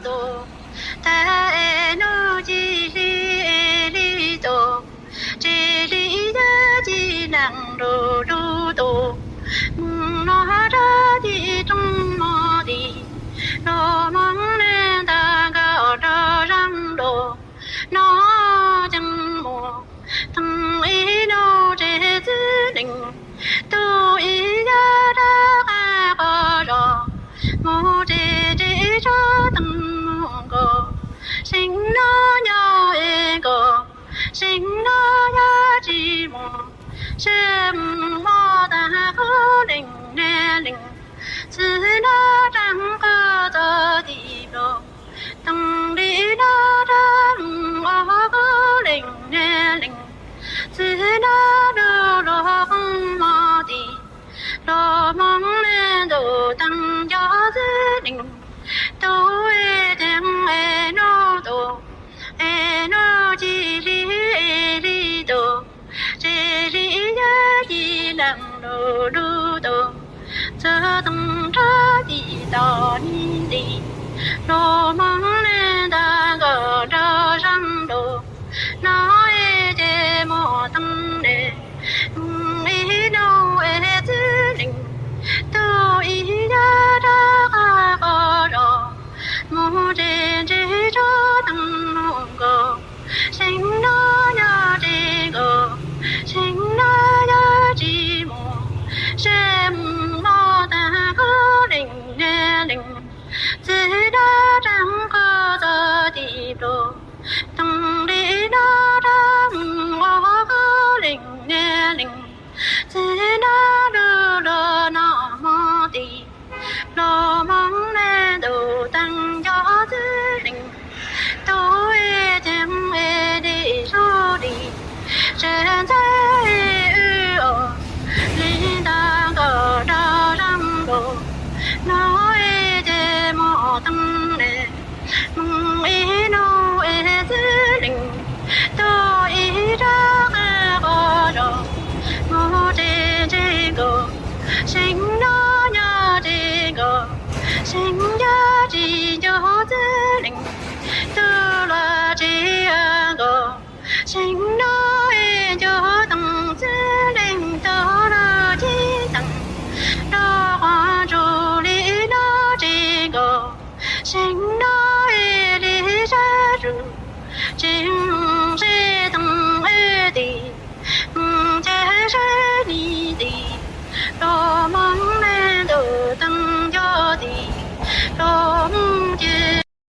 tus, tag es nub ci hli es hli tus, tsis hli yaj ci lees nrug lug tus, moog nov rab ci roob mog tim, lug moog le ntag nkaus rau zaab lug, nov ceeb mus teeb ib nub tsev txwv lees, tug ib yaj dab qab quas zos, mus tsev tsev tsob teeb mus nkaus, seev nub nyob es nkaus, seev nub yaj tsis mus, seev mob taag qub lees ne lees, txwv nub rab qub txog tim plawv, teeb li nub rab moog ua qub lees ne lees, txwv nub lug lug qoob mog tim, lug moog le ntug teeb nco txwv lees, tug es ceeb es nub tus, es nub ci hli es hli tus, tsis hli yaj ci lees nrug lug tus, txug teeb rab tim tau ni nti, lug moog le ntag nkaus rau zaab lug, nov es ces mus teeb le, moog ib nub es txwv lees, tug ib yaj dab qab quas zos, mus tsev tsev tsob teeb mus nkaus, seev nub nyob tsev nkaus, seev nub yaj tsis mus, seev mob taag qub lees ne lees, txwv nub rab qub txog tim plawv, teeb li nub rab moog ua qub lees ne lees, txwv nub lug lug nov mog tim, lug moog le ntug teeb nco txwv lees, tug es ceeb es li zug li, tsev ntxawg es wb os, li ntag nkaus rau zaab lug, nov es ces mus teeb le, moog ib nub es txwv lees, tug ib rab qab quas zos, mus tsev tsev nkaus, seev nub nyob tsev nkaus, seev yaj tsis nco txwv lees, tug lug tsev nkaus, seev nub es nco teeb txwv lees, tug lug ci teeb, lug quas ntsug li nub tsev nkaus, seev nub